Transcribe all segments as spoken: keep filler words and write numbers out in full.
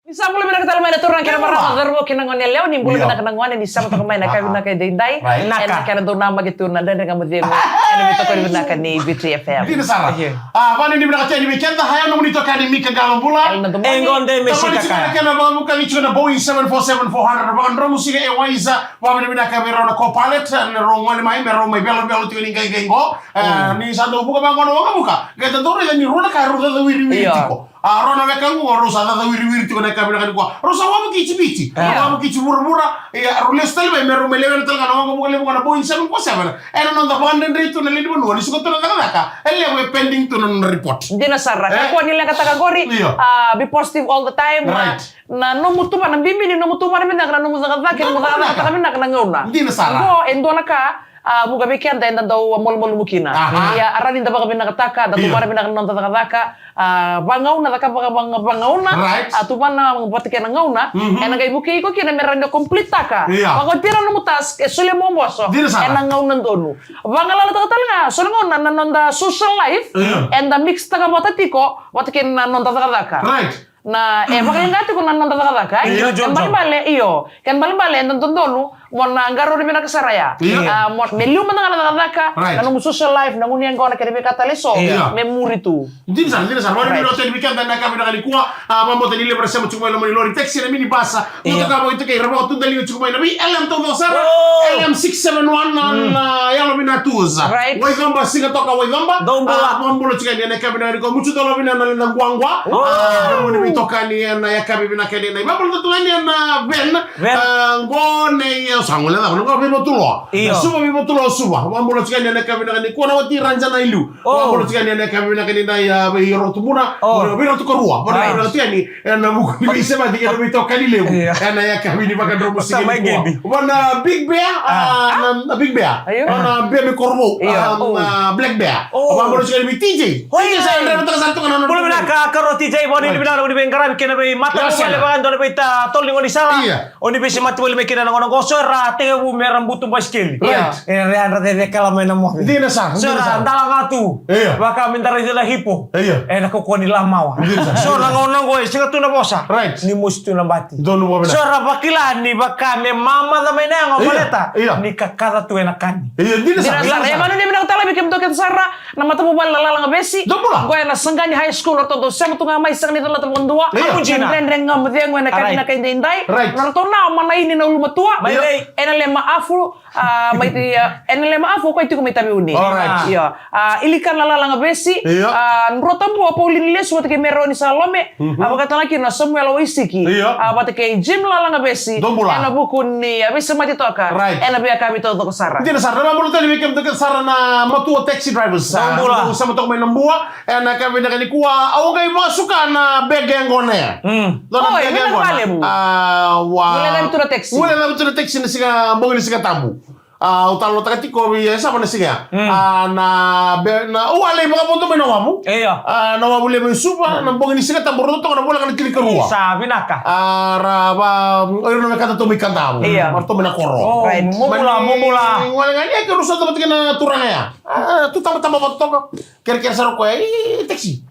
Ni sa bula vinaka tale mai na turaga kei na marama, cauravou kei na goneyalewa, ni bula vinaka na gone, ni sa toka mai na ka vinaka edaidai. Ena kena dau namaki tu na Dredre Ga Mo Cegu ena veitokoni vinaka ni Viti F M. Dina sara. Thank you. A, vakanuinui vinaka tale ni vei keda, haya nomuni itokani Mika Qalobula. Ena dau mani. E gone me sika ka. Kena vakavuka ni tiko na Boeing seven four seven four hundred, vakadromu siga e Waiza, vakavinavinaka vei rau na co-pilot, na rau gole mai, me rau mai velovelo tiko ni qaiqai qo. E, ni sa dau vuka vaqo na waqavuka, qai dau raica ni rua na ka rau cacawiriwiri tiko. A, rau na wekaqu, rau sa cacawiriwiri tiko na yakavi vinaka nikua. Rau sa wavokiti Viti. Rau wavokiti vuravura. Ia, rau lesu tale mai me rau mai lewena tale ga na waqavuka levu ga na Boeing seven four seven. Ena noda vakadredrei tu na lewe ni vanua ni suka tu na cakacaka. E levu e pending tu na nona report. Dina sara. Kakua ni leqataka qori. Io. A, be positive all the time. Right. Na nomu tuvana, bibi ni nomu tuvana vinaka na nomu cakacaka, nomu cakacakataka vinaka na gauna. Dina sara. Qo e dua na ka, a, vuka vei keda eda dau malumalumu kina. Aha. Ia, a, rawa ni da vakavinakataka, da tuvana vinaka na noda cakacaka, a, vagauna, caka vaka, vaka, vagauna, right, a, tuvana vata kei na gauna, ena qai vukei iko kina me rawa ni complete-taka. Ia. Vakaoti ira nomu task, e solia mo boso, dina sara, ena gauna donu. Vagalalataka tale ga, so na gauna na noda social life, ia, eda mix-taka vata tiko, vata kei na noda cakacaka. Right. Na, e vakaleqa tiko na noda cakacaka, e? Io, io, io. Kena balebale, io. Kena balebale, eda dodonu mo na qarauni vinaka sara ya. Io. A, mo, me liu mada ga na cakacaka, right, na nomu social life, na gunu yaqona, kei na veika tale eso, io, me muri tu. Dina sara, dina sara. Right. Vakanuinui vinaka tale ni vei keda ena yakavi vinaka nikua, a, vakabauta ni levu era sema tiko mai loma ni lori, taxi, na minibus, io, motoka vakaitaukei, era vakatudaliga tiko mai na vei L M taucoko sara, oh, L M six seven one na, mm, na yalo vinaka tu sa. Right. Waicaba, Sigatoka, Waicaba. Dou bula. A, vakabula tiko yani ena yakavi vinaka nikua, Mutu Dolo vinaka na leda quaqua. Oh. A, na nomuni veitokani ena yakavi vinaka nikua. Vakabula tu yani ena van. Van. A, qo nei, e, sa gole cava, na qo vei Vatuloa. Io. Suva, vei Vatuloa Suva. Vakabula tiko yani ena yakavi vinaka nikua, na wati Raja na Iliu. Oh. Vakabula tiko yani ena yakavi vinaka nikua, a, vei Rotubuna. Oh. Vei Rotukarua. Right. Vakabula tiko yani ena vuku ni veisemati kei na veitokani levu. Io. Ena yakavi ni vakadromu siga nikua. Vua na Big Bear, a, na, na Big Bear. Io. Vua na Bear mai Korovou, io, a, na Black Bear. Oh. Vakabula tiko yani vei T J. Oi. T J sa yadra na taka sa toka na nona. Bula vinaka, karua T J, vua ni, right, vinaka, vua ni veiqaravi kei na veimataqali, vua ni veiqaravi, vua ni veitatolo ni gaunisala. Io. O ni veisemati voli mai kina na gauna qo, so era tekivu me ra butu basikeli. Right. Era yadra cecekela mai na moce. Dina sara, dina sara. So era dalaga tu. Io. Vaka me da raica na hipo. Io. Ena kaukaua ni lamawa. Dina sara. So na gauna qo e sega tu na vosa. Right. Ni mosi tu na bati. Donu vua vinaka. So era vakila ni vaka me mamaca mai na yago, io, baleta, io, ni kakaca tu ena kani. Io, dina sara, dina sara. Dina sara. E vakanuinui vinaka tale vei kemudou kece sara. Na matavuvale na Lalaga Vesi. Dou bula. Qo ena Saqani High School, ratou dau sema tu ga mai, sega ni calata vakadua. Io. Dredre Ga Mo Cegu ena yakavi vinaka edaidai. Right. Na ratou na o Manaini na ulumatua. Mai lei. Ena Lema Afu, a, mai ti, a, ena Lema Afu, o koya tiko mai Taveuni. All right. Io. A, Ilikana na Lalaga Vesi. Io. A, Drua Tabua, Pauline Lesu, vata kei Meroni Salome. Mhm. A, vakatale kina o Samuela Waisiki. Io. A, vata kei Jim Lalaga Vesi. Dou bula. Ena vuku ni, a, veisemati toka. Right. Ena veiyakavi taucoko sara. Dina sara, na vakabula tale vei kemudou kece sara na Matua taxi drivers. Dou bula. A, dou sema toka mai Nabua, ena yakavi vinaka nikua, au qai vakasuka na beg yaqona ya. Mm. Dua na beg yaqona. Oi, vinaka vakalevu. A, wa. Guilecavi tu na taxi. Guilecavi tu na taxi na siga, bogi ni Siga Tabu. A, au talanoataka tiko vei, e, sava na siga ya. Mm. A, na be, na, au a lai vakavodo mai na wavu. Io. A, na wavu levu e Suva, na bogi ni Siga Tabu, rau toka na voleka na tinikarua. Sa vinaka. A, ra va, o ira na wekada tou mai Kadavu. Io. Ma ratou mai na koro. Oh, right. Mo bula, mo bula. Gole ga ni, e, keirau sa cava tiko na turaga ya. A, tu tabataba vata toka. Kerekere sara o koya, e, taxi.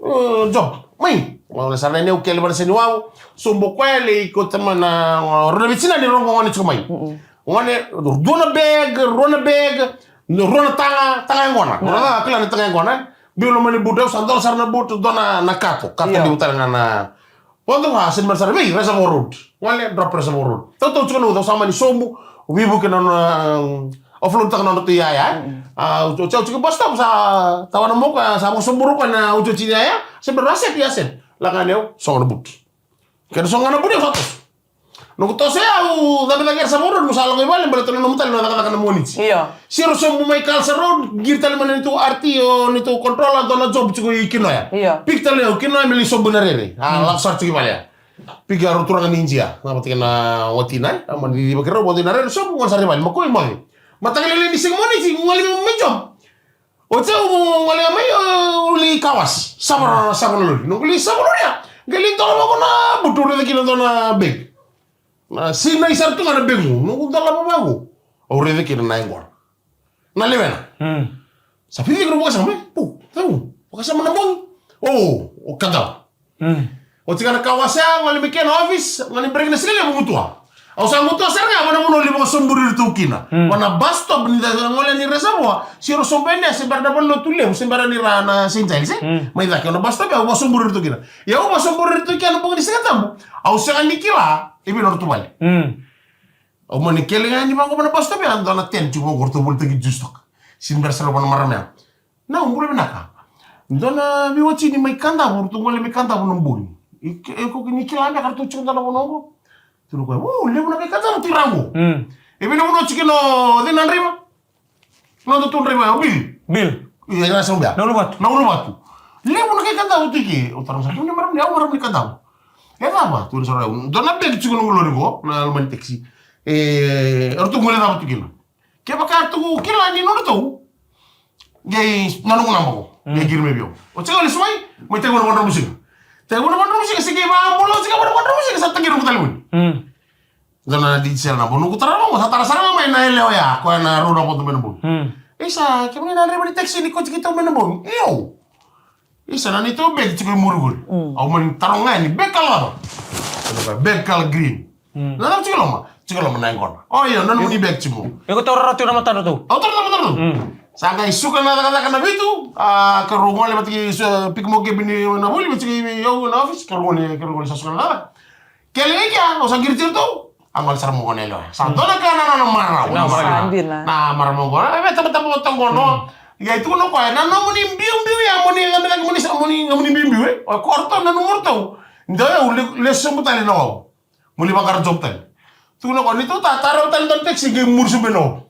O, Job, mai. Gole sara na neu kele vana seni wavu. Sobu o koya, lai kauta mai na, rau na veitinani, rau gone tiko mai. Mm-mm. Gone, dua na beg, rua na beg, rua na taga, taga yaqona. Rua na taga, kila na taga yaqona. Biu loma ni butu, sa dola sara na butu, dua na, na kato. Kato levu tale ga na. Vodo ga, seni mai sara, vei, Reservoir Road. Gole, drop Reservoir Road. Tautau tiko na uca, sa mani sobu, veivuke na, na, offload taka na nodratou iyaya. A, au, au tiko bus stop, sa, tawa na moka, sa vakasoburu koya na iotioti ni iyaya. Sa bera, a set, a set. Lako yani au, sogo na butu. Kena sogo na butu, au sa toso. Noqu toso ya, au cabe cake Reservoir Road, meu sa lako i vale, baleta na nomu tale na cakacaka na Moniti. Io. Siro sobu mai Culture Road, qiri tale mai na neitou R T, o neitou controller, dua na Job tiko i Kinoya. Io. Pick tale au, Kinoya, me lai sobu na rere. A, lako sara tiko i vale ya. Pick ya rau turaga ni Idia, na vata kei na watina, a, mani cicivaki rau, vata na rere sobu, gole sara i vale, ma koi moce. Mataka lailai ni siga Moniti, gole mai Job. Oti au gole mai, o, au lai kawasi. Sava na, sava na lori. Noqu lai sava lori ya. Qai lai dolava na butu, au raica kina dua na beg. Na sinai sara tu ga na beg. Noqu dolava vaqo. Au raica kina na yaqona. Na lewena. Mm. Sa vici kina vakasama, e? Pu, cau. Vakasama na bogi. O, o kadau. Mm. Oti ga na ka wasea, gole mai kea na office, gole break na siga levu gutuwa. Au sa gutuwa sara ga, vana vanua levu ga sobu iratou kina. Mm. Vana bus stop, ni da gole ni resa vua, siro sobu ene, se bera na vale lotu levu, se bera ni ra na Saint Giles, e? Mm. Mai cake, na bus stop, au vasobu iratou kina. Ia au vasobu iratou kina, na bogi ni Siga Tabu, au sega ni kila, e vei na ratou vale. Mm. Au mani kele ga ni vaqo vana bus stop, ya dua na ten, tiko vaqo, ratou volitaki juice toka. Sini bera sara vana marama ya. Na, bula vinaka. Dua na veiwatini mai Kadavu, ratou gole mai Kadavu na bogi. E, e, ko ni kila beka ratou tiko dua na vanua oqo. Tukuna o koya, "O, levu na kai Kadavu tiko ra oqo." Mm. E vei na vanua tiko kina o cei na draiva? Na nodatou draiva, o Bill. Bill. Ia, na Saubea. Na Uluvatu. Na Uluvatu. Levu na kai Kadavu tiko ke. O taro sa, "Kemuni marama ni, au marama ni Kadavu." E cava, tukuna sara, "Dua na bag tiko na lori qo, na loma ni taxi." E, ratou gole cava tiko kina. Kevaka ratou kila ni nodratou, qai na noqu naba qo. Mm. Qai qiri mai vei au. O cei, o lesu mai, mai tekivu na vadramu siga. Tekivu na vadramu siga, se qai vabolo, o cei, na vadramu siga, sa tagi noqu talevoni. Mm. Dua na digicel naba, noqu tara naba, sa tara sara ga mai na yalewa ya, koya na rau na vodo mai na bogi. Mm. Isa, kemuni na draiva ni taxi ni kauti keitou mai na bogi. Io. Isa, na neitou bag tiko e muri qori. Mm. Au mani taroga yani, bag kala cava? Bag kala green. Mm. Na cava tiko loma? Tiko loma na yaqona. O io, na nomuni bag tiko. Iko taura rawa tiko na matadratou. Au taura na matadratou. Mm. Sa qai suka na cakacaka na vitu, a, karua gole vata kei so, pick mo kebi ni na vuli, vata kei au na office, karua gole, karua gole sa suka na cakacaka. Kele i kea, au sa qiri tiko ratou. A gole sara mo gone lewa. Sa dua na ka na nona marau. Na marau. Sa dina. Na marau mo gone. E, tabataba o toqono. Mm. Ia, tukuna o koya, na nomuni biubiu ya, moni, moni, moni, moni biubiu, e? O koya ratou, na nomuni ratou. Dou, ia, le, lesu sobu tale na wau. Moni vaqara job tale. Tukuna o koya, ni tou ta, tara tale dua na taxi, qai muri sobu na wau.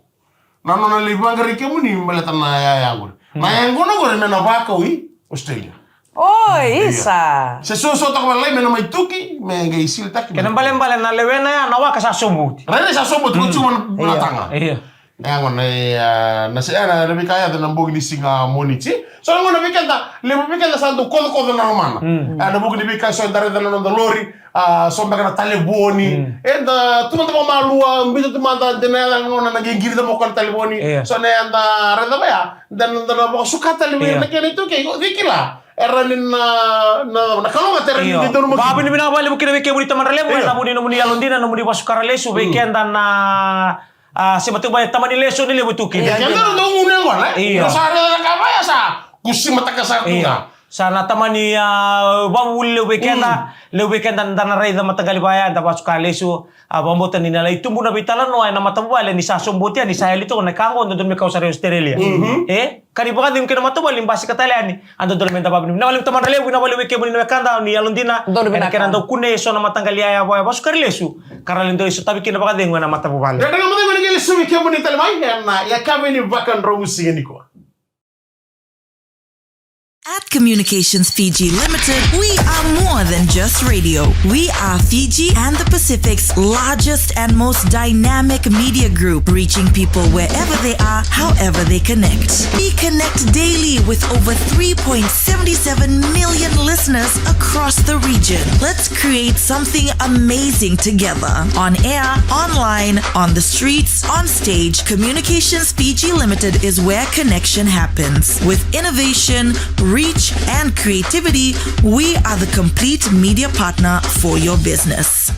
Na nona lai vaqarai kemuni, baleta na yaya qori. Na yaya qori, qori me na vakau i Australia. Oi, isa. Se soso toka mai lai, me na mai tuki, me qai silitaki. Kena balebale na lewena ya, na waka sa sobu oti. Rairai sa sobu oti, ko tiko na taga. Io. E, gona, e, a, na se, e, na, na veika yaco na bogi ni siga Moniti. So na gona vei keda, levu vei keda sa dau kocokoco na lomana. Mm. E, na vuku ni veika so eda raica na noda lori, a, so beka na talevoni. Mm. Eda tu mada vakamalua, biuta tu mada, de na yaca gona na qai qirita mo koya na talevoni. Io. So na eda raica vaya, da na, da na vakasuka tale vei ira na kena itaukei, o cei kila? Era ni na, na, na kalougata, era ni dodonu mo kina. Vakavinavinaka vakalevu kina vei kemuni tamadralevu, ena vuni nomuni yalodina, nomuni vakasuka lesu, vei keda na, a, se matau vaya tamani lesu ni levu tu kina. Keda na dau gunu yaqona, e? Io. Sa raica na ka vaya sa kusimataka sara tu ga. Sa na tamani, a, vavuli levu vei keda, levu vei keda da na raica mataqali vaya, da vakasuka lesu, a, vakabauta ni na lai tubu na veitalanoa ena matavuvale ni sa sobu oti yani, sa yali toka na ka qo, dodonu me kau sara i Australia. Mhm. E? Ka ni vakacegu kina matavuvale ni basika tale yani, a dodonu meda vakavinavinaka vakalevu tamadralevu, vinaka vakalevu vei kemuni na wekada ni yalodina. Ena kena dau kune eso na mataqali yaya vaya vakasuka lesu, ka ra lai dau sotavi kina vakacegu ena matavuvale. Dredre ga mo cegu ena qai lesu vei kemuni tale mai ena yakavi ni Vakadromu Siga nikua. At Communications Fiji Limited, we are more than just radio. We are Fiji and the Pacific's largest and most dynamic media group, reaching people wherever they are, however they connect. We connect daily with over three point seven seven million listeners across the region. Let's create something amazing together. On air, online, on the streets, on stage, Communications Fiji Limited is where connection happens. With innovation, reach, and creativity, we are the complete media partner for your business.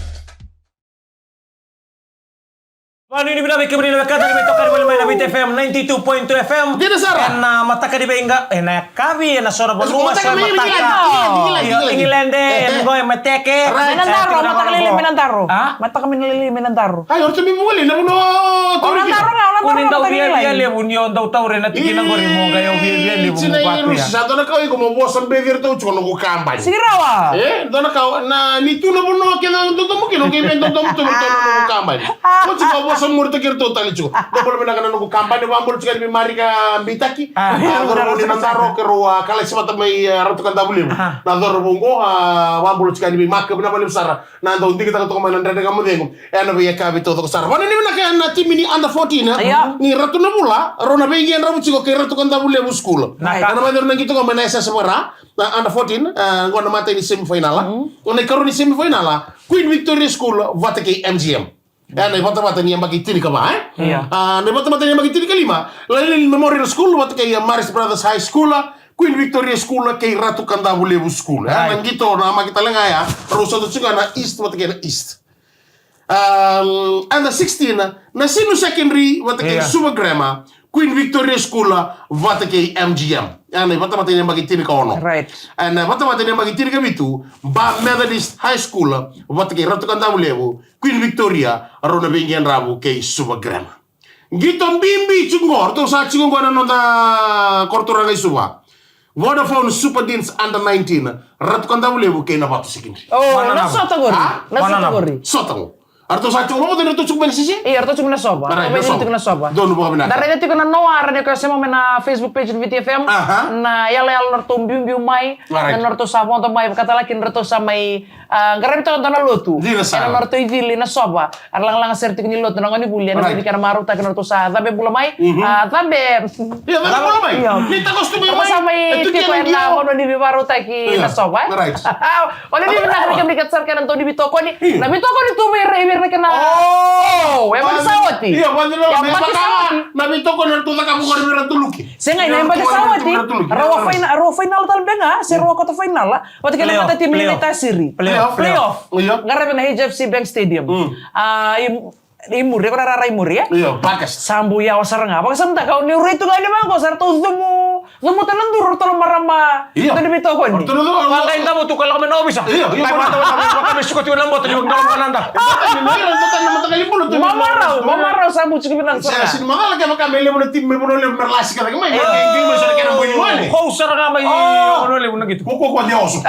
Vanuinui vinaka vei kemuni na wekada ni veitokani voli mai na Viti F M ninety-two point two F M. Dina sara. Ena mataka ni veiqa, ena yakavi, ena so na vanua, so na mataka. Io, England, e qo e Mateke. Right. Menadaro, mataka lailai Menadaro. A? Mataka lailai Menadaro. Ai, o ratou mai voli na vanua. O Nadaro ga, o Nadaro ga, mataka lailai. Ni dau viavia levu ni o dau taura na tikina qori mo qai o viavia levu mo vatu ya. Sa dua na ka iko mo vosa beci iratou tiko noqu kabani. Sigi rawa. E, dua na ka, na, ni tu na vanua kece o dodomo kina, o qai veidodomo tu iratou na noqu kabani. Ko tiko a vosa muritaki iratou tale tiko. Dou bula vinaka na noqu kabani, vabula tiko yani vei Marika Beitaki. A, cauravou ni Nadaro, keirau a kalasi vata mai, a, Ratu Kadavulevu. Na cauravou qo, a, vabula tiko yani vei Maka, vinaka vakalevu sara. Na dau digitaka toka mai na Dredre Ga Mo Cegu ena veiyakavi taucoko sara. Vanuinui vinaka na timi ni under fourteen, e? Io. Ni Ratu Navula, rau na veiqedravu tiko kei Ratu Kadavulevu School. Na ka. Ena veiqedravu na qito ga mai na S S F R, na under fourteen, e, qo na matai ni semifinal. Mm. Na ikarua ni semifinal, Queen Victoria School vata kei M G M. Ena ivatavata ni yabaki tinikava, e? Io. A, na ivatavata ni yabaki tinikalima, Lailin Memorial School vata kei Marist Brothers High School, Queen Victoria School kei Ratu Kadavulevu School. Ia, na qito namaki tale ga ya, rau sota tiko ga na East vata kei na East. Um, under sixteen, Nasinu Secondary vata kei Suva Grammar, Queen Victoria School vata kei M G M. Ia, na ivatavata ni yabaki tinikaono. Right. Ia, na ivatavata ni yabaki tinikavitu, Ba Methodist High School vata kei Ratu Kadavulevu, Queen Victoria, rau na veiqedravu kei Suva Grammar. Qito bibi tiko qo, ratou sa tiko qo na noda koro turaga i Suva. Vodafone Super Deans under nineteen, Ratu Kadavulevu kei Navatu Secondary. O, na sota qori. Na sota qori. Sota qo. Ratou sa tiko qo, ratou tiko mai na sisi? Io, ratou tiko na Sova. Right, na Sova. Tiko na Sova. Donu vakavinaka. Da raica tiko na noa, rani ko sema mai na Facebook page ni Viti F M. Na yaloyalo na ratou biubiu mai. Na nodratou sa vodo mai, vakatale kina ratou sa mai A, qaravi toka dua na lotu. Dina sara. Ena nodratou icili na Sova. Era lagalaga sere tiko ni lotu na gonevuli, ena vuli kena marautaki na nodratou sa cabe bula mai. A, cabe. Ia, cabe bula mai. Ni takoso tu mai. Ratou sa mai tiko ena vanua ni veivakarautaki na Sova, e? Right. O ni vinaka na kemuni kece sara kei na dau ni veitokoni. Na veitokoni tu mai rai vei ira na kena. O, e mani sa oti. Ia, mani sa oti. Na veitokoni na tu caka mo qori vei ira tu luki. Sega, na yabaki sa oti. Rua fainala, rua fainala tale beka, se rua kota fainala. Vata kei na mata timi ni Tasiri. Playoff. Playoff. Io. Qaravi na H F C Bank Stadium. A, i, i muri, ko na rara i muri, e? Io, Parkes. Sa bu yawa sara ga. Vakasamataka, o ni rai tu ga ni vaqo, sa ratou cumu, cumu tale na duru, ratou na marama. Io. Ratou ni veitokoni. Ratou na duru. Vaqai davo tu ka lako mai na ovisa. Io, io. Kai vata vata, vata me suka tiko na bota, ni vaqai na nada. Mamarau, mamarau, sa bu tiko vinaka sara. Sa sini macala kevaka me levu na timi, me vanua levu, me ra lasika cake mai. Io. Kou sara ga mai, vanua levu na qito. Ko, ko, ko, de oso.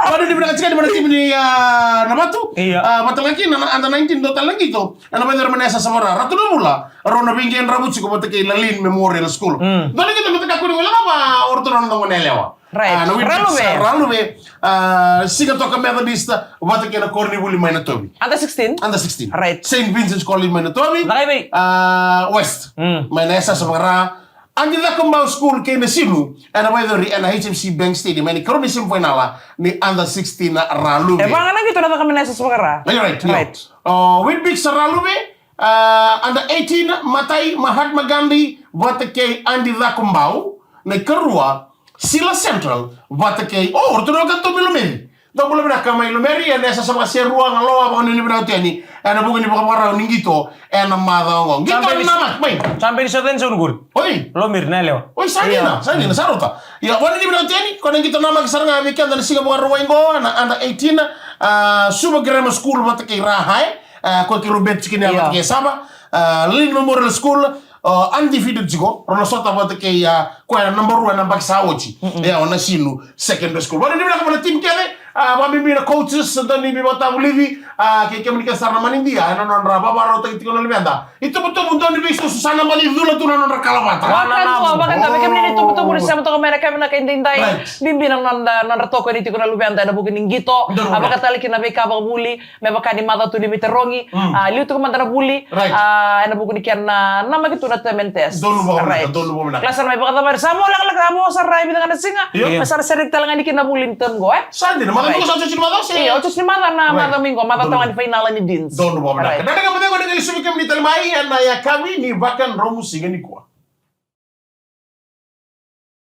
Vata ni vinaka tiko ni vata timi ni, a, Navatu. Io. A, vata laki na, na under nineteen, dua tale na qito. Ena vata ni Vanessa Savara. Ratu na Vula. Rau na veiqedravu tiko vata kei Lalin Memorial School. Dua na qito me taka kuri wala va, o ratou na noda gone yalewa. Right. A, na Witbix, Raluve. Raluve. A, Sigatoka Methodist, vata kei na koronivuli mai Natovi. Under sixteen? Under sixteen. Right. Saint Vincent's College mai Natovi. Na kai vei? A, West. Mai na S S Vakara. Adi Cakobau School kei Nasinu, ena vaicoci ena H F C Bank Stadium, ena ikarua ni semifinal ni under sixteen Raluve. E va ga na qito na caka mai na S S Vakara. Right, io. Right. O, Witbix Raluve, a, under eighteen, Matai, Mahatma Gandhi, vata kei Adi Cakobau, na ikarua, Sila Central, vata kei, o, ratou na wekada tu mai Lomeri. Dou bula vinaka mai Lomeri, ena S S Vakaserua, Galoa, Vakanuinui Vinaka Oti Yani, ena vuku ni vakavakarau ni qito, ena macawa oqo. Qito namaki, mai. Champion sa teni sa unu qori. Oi. Lomeri, na yalewa. Oi, sa dina, sa dina, sa rauta. Ia, Vakanuinui Vinaka Oti Yani, ko na qito namaki sara ga vei keda na siga Vakarauwai qo, na under eighteen, a, Suva Grammar School, vata kei Ra High, a, ko kei Robert Chicken, vata kei Sava, a, Lynn Memorial School, o, undefeated tiko, rau na sota vata kei, a, koya na naba rua ena yabaki sa oti. Ia, o Nasinu Secondary School. Vakanuinui vinaka vua na team kece, a, vakabibi na coaches, dau ni veivakatavulici, a, kei kemuni kece sara na manidia, ena nodra vakavakarautaki tiko na luveda. Itubutubu, dau ni veisusu, sa na baci cula tu na nodra kalavata. Vakadua, vakadua, vei kemuni na itubutubu ni sema toka mai na ka vinaka edaidai. Right. Bibi na nodra, nodra tokoni tiko na luveda, ena vuku ni qito, a, vakatale kina veika vakavuli, me vaka ni macawa tu ni veitarogi, a, liu tiko mada na vuli, a, ena vuku ni kena namaki tu na term and test. Donu vakavinaka, donu vakavinaka. Lasa na mai vakacavari, sa mo lekaleka, a mo sara e vica ga na siga, me sara sereki tale ga ni kina na vuli ni term qo, e? Sa dina, macawa qo sa oti ni macawa se? Io, oti ni macawa na macawa mai qo, macawa tawa ga ni fainala ni Deans. Donu vakavinaka. Right. Donu vakavinaka, ni qai suvi kemuni tale mai, ena yakavi ni Vakadromu siga nikua.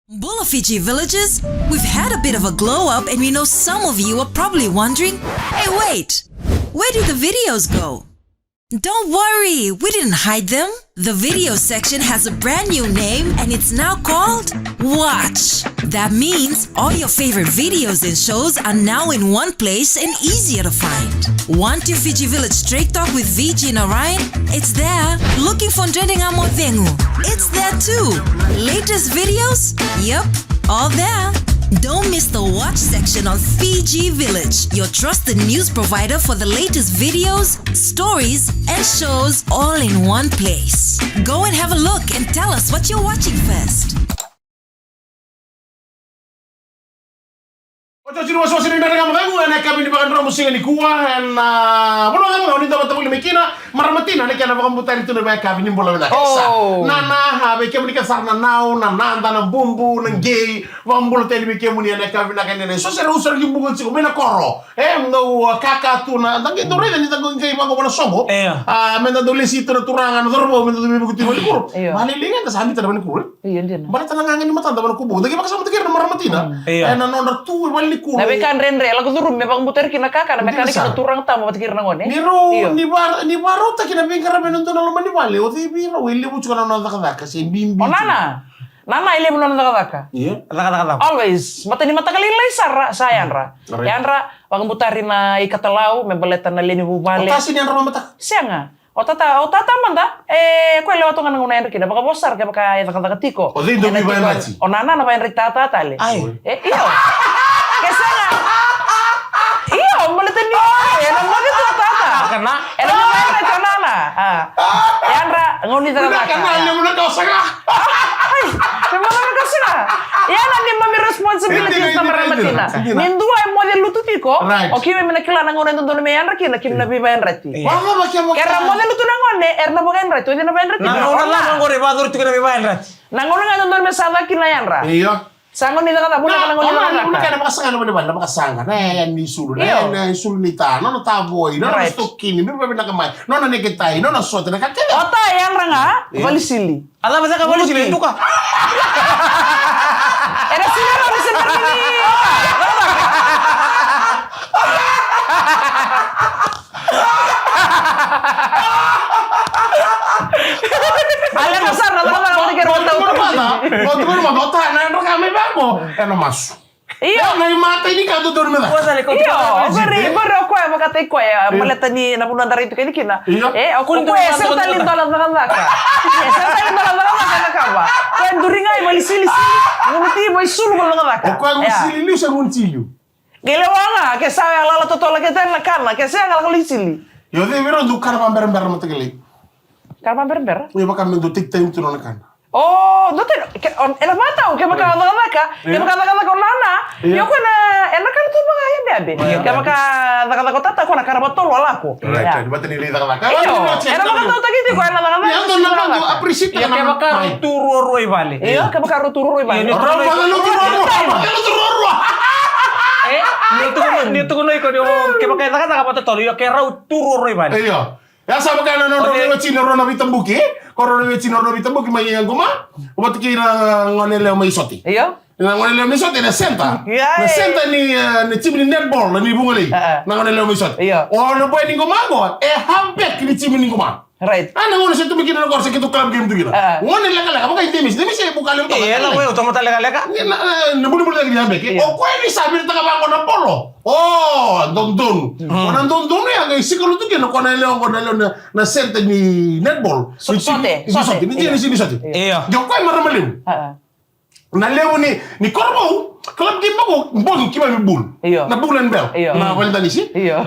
Bula Fiji villagers, we've had a bit of a glow up and we know some of you are probably wondering, "Hey, wait, where did the videos go?" Don't worry, we didn't hide them. The video section has a brand new name and it's now called Watch. That means all your favorite videos and shows are now in one place and easier to find. Want your Fiji Village Straight Talk with V G and Orion? It's there. Looking for Ndrende Ga Mo Cegu? It's there too. Latest videos? Yep, all there. Don't miss the Watch section on Fiji Village, your trusted news provider for the latest videos, stories, and shows all in one place. Go and have a look and tell us what you're watching first. Oti ni wasewase ni Dredre Ga Mo Cegu ena yakavi ni vakadromu siga nikua, ena vanua ga mo ni dau matavuli mai kina, marama tina, na kena vakabutari tu na yakavi ni bula vinaka. Sa, nana, a, vei kemuni kece sara na nau, na nada, na bubu, na qei, vakabula tale vei kemuni ena yakavi vinaka ena, so se ra usa ra ki buka tiko mai na koro. E, dau, a, kaka tu na, da qai dau raica ni da qai vaqo vana soqo. A, me da dau lesi tu na turaga, na cauravou, me da dau veivuke tu i valenikuro. Io. Valenikuro, da sa mita na valenikuro, e? Io, dina. Baleta na gaga ni matada vana kubu. Da qai vakasamataki ira na marama tina. Io. E, na nodra tu i valenikuro. Na veika dredre, lako curumi me vakabutari kina kakana, me kana kina turaga tama vata kei ira na gone. Ni rau, ni va, ni varautaki na veiqaravi ena dua na loma ni vale, o cei vei rau e levu tiko na nona cakacaka, se bibi tiko. O nana. Nana e levu nona cakacaka. Io. Cakacaka cava? Always. Baleta ni mataka lailai sara, sa yadra. Yadra, vakabutari na ikatalau, me baleta na lewe ni vuvale. O tasi ni yadra vakamataka? Sega. O tata, o tata mada, e, koya e lewa toka na gauna yadra kina, vakavo sara kevaka e cakacaka tiko. O cei dau veivayadrati? O nana na vayadrati tata tale. Ai. E, io. Ke sega. Io, baleta ni, e, ena moce tu o tata. Kana? Ena moce tu o nana. A. Yadra, gauna ni cakacaka. Kana, io. Ena moce tu o saga. Ai, me moce tu o saga. Ia na neimami responsibility na marama tina. Ni dua e moce lutu tiko, o keimami na kila na gauna e dodonu me yadra kina, keimami na veivayadrati. Ke ra moce lutu na gone, era na vakayadrati, o cei na vakayadrati? Na gauna cava qori e vakayacori tiko na veivayadrati? Na gauna ga e dodonu me sa caka kina na yadra. Io. Sa gauna ni cakacaka, vuna na gauna ni cakacaka. Ona ka na vakasaqa na vale, na vakasaqa. Na yaya ni sulu, na yaya ni sulu ni ta, nona tavoi, nona stokini, me vavinaka mai, nona neketai, nona sote, na ka kece. O ta e yadra ga, valisili. A cava saka valisili, duka. Era sili rau ni se bera ni. Ale na sara na cakacaka vata kei ira na tau. Mo tukuna mada, mo tukuna mada, o ta na yadra ga me vaqo, ena masu. Io. Ena imatai ni ka dodonu me caka. Io, o koya, o koya, o koya, baleta ni na vanua da rai tu kina. Io. E, o koya e sega tale ni dola cakacaka. E sega tale ni dola cakacaka na kava. Koya duri ga i vale silisili, gunu ti mai sulu vale cakacaka. O koya gunu sili liu se gunu ti liu. Qai lewa ga, ke sa lala totolo ke tale na kana, ke sega lako lai sili. Io, cei vei rau dau kana vaberabera na mataqali? Kana vaberabera? Io, vaka me dau take time tu na nona kana. O, dou tani, ke, o, ena vakatau, kevaka o cakacaka, kevaka cakacaka o nana, io, koya na, ena kana tu vakayabeyabe. Kevaka cakacaka o tata, koya na kana vakatolu a lako. Right, right. Vata ni lai cakacaka. Io, ena vakatautaki tiko, ena cakacaka. Io, kevaka rau tu ruarua i vale. Io, kevaka rau tu ruarua i vale. Rau vakalutu ruarua. Vakalutu ruarua. E, ni tukuna, ni tukuna iko ni o, kevaka e cakacaka vakatotolo, io, ke rau tu ruarua i vale. Io. Ia sa vaka na nodrau na veiwatini, rau na veitabuki, e? Ko rau na veiwatini, rau na veitabuki mai Quma, vata kei na gone yalewa mai Sote. Io. Na gone yalewa mai Sote, na center. Ia, na center ni, e, ni timi ni netball, na ni Vugalei. Na gone yalewa mai Sote. Io. O na boy ni Quma qo, e halfback ni timi ni Quma. Right. A na gone se tu mai kina na koro, se keitou club game tu kina. Gone lekaleka, vaka i Demisi, Demisi e buka levu toka. Ia, na koya, o tomata lekaleka. Na, na, na bulibuli taki ni halfback. Io. O koya ni sa viritaka vaqo na bolo. O, dodonu. O na dodonu ya qai sikalu tu kina ko na yalewa qo na yalewa na, na center ni netball. Sote, ni Sote. Ni Sote, ni Sote. Io. Qai o koya marama levu. Na levu ni, ni koro vou, club game vou, bogi keimami bul. Io. Na bul and bell. Io. Na vale danisi. Io.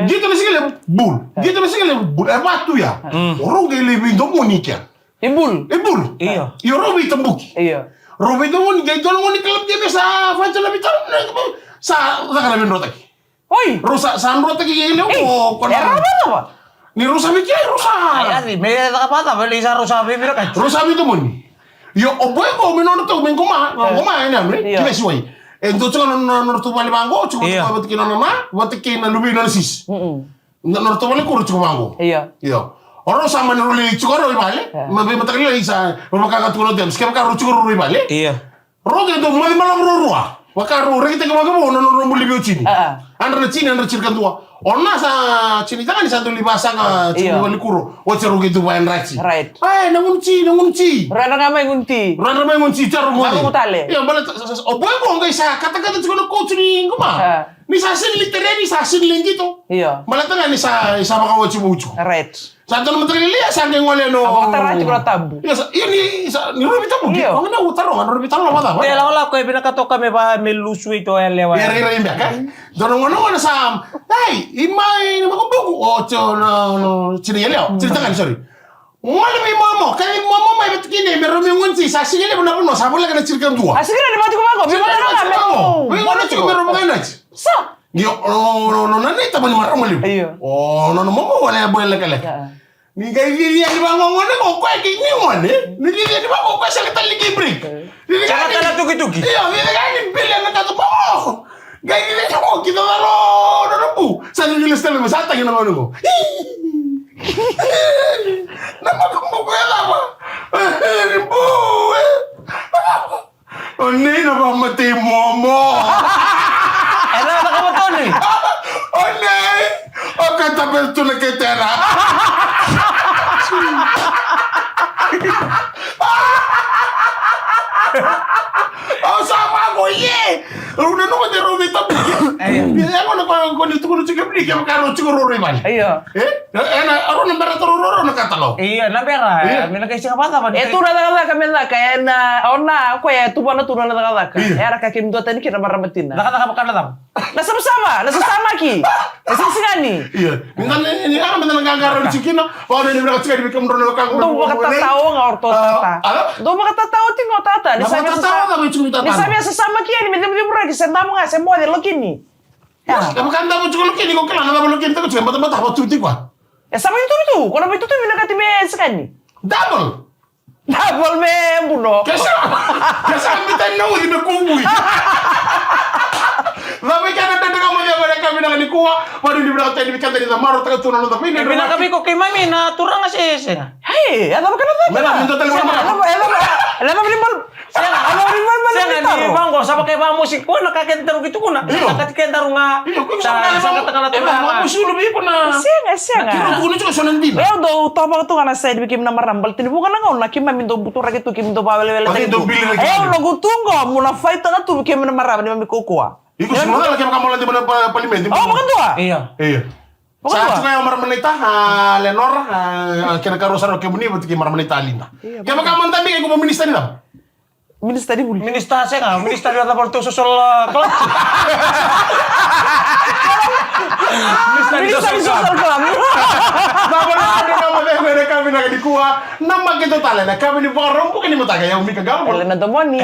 Qito na siga levu, bul. Qito na siga levu, bul. E va tu ya. O rau qai lai veidomoni kea. I bul. I bul. Io. Io rau veitabuki. Io. Rau veidomoni qai dua na gone ni club game sa fai tu na veitabu, sa caka na veidrotaki. Oi. Rau sa, sa drotaki kei levu ko na. E rau vacava? Ni rau sa vei kei, rau sa. Ai, me caka vacava, le sa rau sa veivirakati. Rau sa veidomoni. Io, o boy qo me nodratou me Quma, Quma e na me, kila siwai. E dua tiko na nodratou vale vaqo, tiko vata kei nona ma, vata kei na luvei nona sis. Na, na ratou vale kuro tiko vaqo. Io. Io. O rau sa mani rau lai tiko rau i vale. Io. Ma vei mataka lailai sa, rau vaka ga tukuna o James, kevaka rau tiko rau i vale. Io. Rau qai dau moce mai lavo ruarua. Vaka rau rekitaki vaka vou na nodrau buli veiwatini. A, a. Yadra na tini, yadra tinikadua. O na sa tini tagane sa dau lai vasaga tiko vale kuro. Oti rau qai dau vayadrati. Right. E, na gunu ti, na gunu ti. Rau yadra ga mai gunu ti. Rau yadra mai gunu ti, taro gunu. Io, baleta, sa, sa, o boy qo qai sa katakata tiko na coach ni Quma. A. Ni sa sega ni tereni, sa sega ni qito. Io. Baleta ga ni sa, sa vakaoti vou tiko. Right. Sa dua na mataka lailai, sa qai gole no. A vakatara tiko na tabu. Io, sa, io ni, sa, ni rau veitabuki. Io. Au na taroga, rau veitaroga vacava. E lakolako e vinakata o koya me va, me lusu e toa yalewa. Ia, rai, rai, beka. Dua na gone, gone sa, ei, i mai, ni makubuku. O, tio, no, no, tini yalewa. Tini tagane, sorry. Gole mai momo, kai momo mai vata kei nei, me rau mai gunu ti, sa siga levu na vanua, sa voleka na tinikadua. A siga levu ni vatu ko vaqo, vei gone na vatu ko vaqo. Vei gone tiko me rau vakayadrati. Ni o, o, o, o, na nai tamani marama levu. Io. O, nona momo wale ya boy lekaleka. Ia. Ni qai cici yani vaqo gone qo, o koya kei ni gone. Ni cici yani vaqo, o koya sega tale ni kei break. Io. Ni cici yani. Sega tale tukituki. Io, ni cici yani bele na katu momo. Qai cici yani vaqo, kei calo nona bu. Sa ni vila stela, sa tagi na gone qo. Na makumaku e cava? Ni bu, e. O nei na vakamatei momo. E na vakamatoni. O nei. O ka tape tu na ketena. O sa vako ye. Rau na noko de rau vei tabu. Ia, ia, ko na ko, ko ni tukuna tiko bli, ke maka rau tiko rau rau i vale. Io. E? E, e na, a rau na bera toro roro na katalau. Io, na bera. Io. Me na kai sika vata vata. E tu na cakacaka me caka, e na, o na, ko e tu vana tu na cakacaka. Io. E ra ka kemudou tani kina marama tina. Cakacaka vaka na cava? Na savasava, na sasamaki. Na sikasikani. Io. Ni na, ni, ni, ara me na qaqara ni sikina. O na ni vira sikani me kemudou na ka. Dou vakatatao ga o tata. Ala? Dou vakatatao ti ga o tata. Ni sa via sasa-, ni sa via sasamaki yani me cemudou vuraki se damu ga se moce lokini. Ia. E vaka damu tiko lokini ko kila na cava lokini tako tiko, e batabata vatu tiko. E sa mai tutu tu, ko na mai tutu vinakati me sikani. Double. Double me buno. Ke sa, ke sa me tani na uri me kubui. Cava i kena dede ka mo ceva reka vinaka nikua, vadu ni vinaka tani me keda ni da maro taka tu na noda vina. E vinaka vei ko keimami na turaga se sega. Hei, e cava kana cava. Me na, me na tali mara mara. E cava, e cava, e cava ni mal. Sega, sega, ni vaqo, sa vaka e vamosi koya na ka keda daru ki tukuna. Io. Sa kati keda daru ga. Io, ko sa vaka e vamosi ulu vei iko na. Sega, sega. Kira tukuna tiko so na dina. Eu dau toka vaka tu ga na side vei kemuni na marama, baleta ni vuqa na gauna keimami dau buturaki tu, keimami dau vavelevele taki tu. E, au na kutu qo, mo na faitaka tu vei kemuni na marama, neimami kaukaua. Iko si mala kevaka mo lade mo na pa-, palimedi. O, vakadua. Io. Io. Sa tu ga ya o marama naita, a, Lenora, a, kena karua sara o kemuni vata kei marama naita Lina. Io. Kevaka mo dabe kei ko mo minista ni cava? Minista ni vuli. Minista sega, minista ni cava, tou social, a, club. Minista ni social club. Cava na cava na cava na kavi na nikua, na makete tale na kavi ni vakarau buka ni mataka, ya o Mika Galo. Elena Domoni.